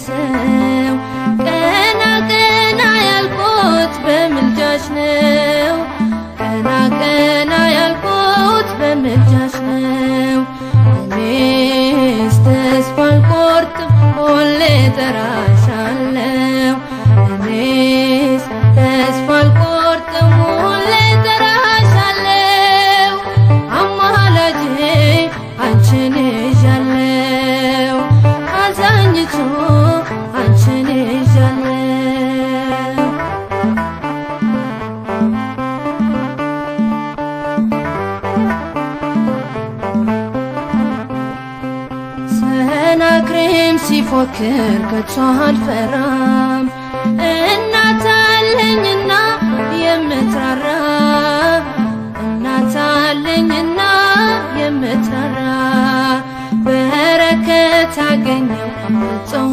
የምመለሰው። ቀና ቀና ያልኩት በምልጃሽ ነው። ቀና ቀና ያልኩት በምልጃሽ ነው። እኔስ ተስፋ አልቆርጥም ሁሌ እጠራሻለሁ። እኔስ ተስፋ አልቆርጥም ሁሌ እጠራሻለሁ። አማላጄ አንቺን ይዣለሁ። አዛኝቱ አንቺን ይዣለሁ። ሰናክሬም ሲፎክር ከቶ አልፈራም። እናት አለኝና የምትራራ፣ እናት አለኝና የምትራራ። በረከት አገኘው ፍጹም